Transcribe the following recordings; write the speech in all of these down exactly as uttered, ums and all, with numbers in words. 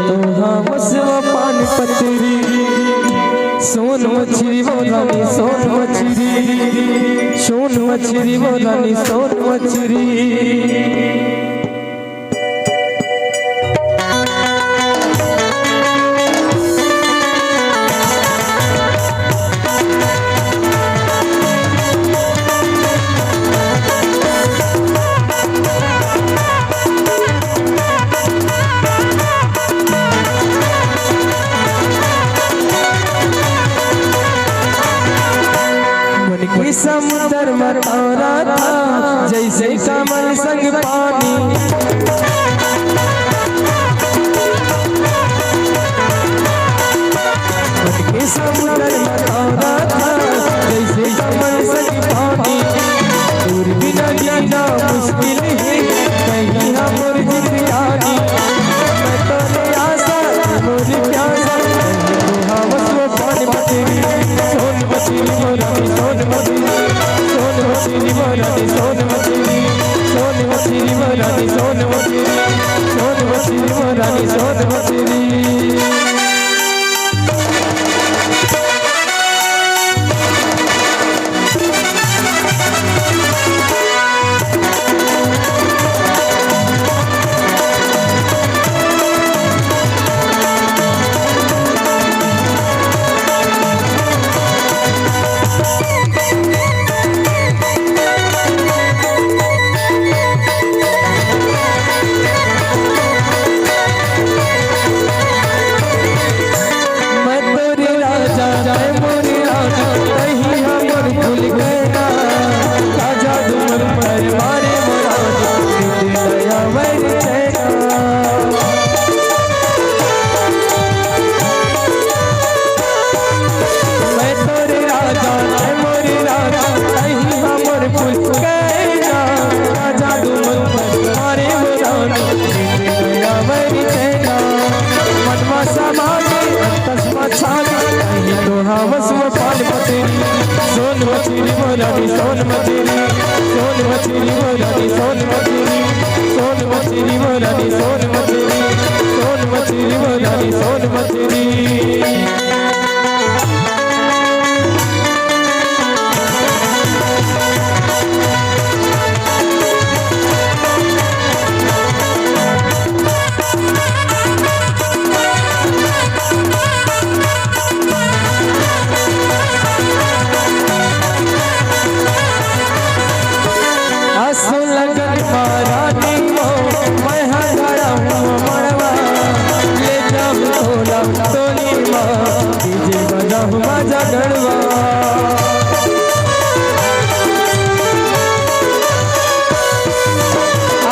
तो हाँ बसवा पान पतरी। सोन मछरी वो रानी सोन मछरी, सोन मछरी वो रानी सोन मछरी। मन के समुंदर म तौरा था, जैसे कमल संग पानी। मन के समुंदर म तौरा था, जैसे कमल संग पानी। तोर बिना जीना मुश्किल हे, कहीं हमर जिंदगानी। मैं तोरे आसा, तोरे प्यासा, कहीं तो हवस वो पान पतरी। सोन मछरी वो रानी सोन मछरी, सोन मछरी वो रानी सोन मछरी, सोन मछरी वो रानी सोन मछरी, सोन मछरी वो रानी सोन मछरी। मैं तोरे राजा, तैं मोरे रानी, तहीं हमर फूल गैना। राजा दुमन पर मारे मोरा, दया वैर चैना। मैं तोरे राजा, तैं मोरे राजा, तहीं हमर फूल गैना। राजा दुमन पर मारे मोरा, दया वैर चैना। मन मा समा गे, अंतस मा छा गे, कहीं तो हवस वो पान पतरी। सोन मछरी वो रानी सोन मछरी, सोन मछरी वो रानी सोन मछरी, सोन मछरी वो रानी सोन मछरी, सोन मछरी वो रानी सोन मछरी। असो लगन मा रानी वो, मैं हा धरहूँ मड़वा, ले जाहूँ तोला डोली मा, DJ बजाहूँ बाजा गड़वा।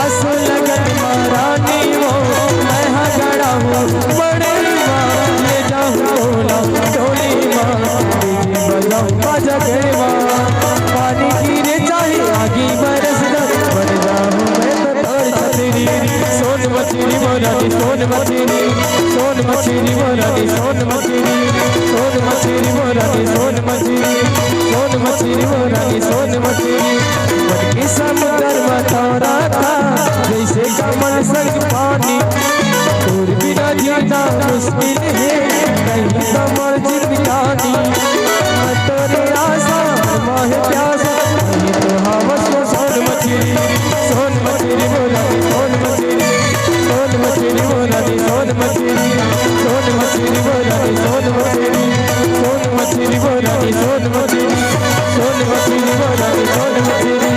असो लगन मा रानी वो, मैं हा धरहूँ मड़वा, ले जाहूँ तोला डोली मा, DJ बजाहूँ बाजा गड़वा। पानी गिरे चाहे आगी बरस दे, बन जाहूँ मैं तो तोर छतरी। सोन मछरी वो रानी सोन मछरी, सोन मछरी वो रानी सोन मछरी, सोन मछरी वो रानी सोन मछरी, सोन मछरी वो रानी सोन मछरी। मन के समुंदर मा तौरा था, जैसे कमल संग पानी। तोर बिना जीना मुश्किल हे, कहीं हमर जिंदगानी। मैं तोरे आसा, माहे प्यासा, कहीं तो हवस वो सोन मछरी, सोन मछरी वो रानी सोन मछरी, सोन मछरी वो रानी सोन मछरी, सोन मछरी वो रानी सोन मछरी, सोन मछरी वो रानी सोन मछरी, सोन मछरी वो रानी सोन मछरी।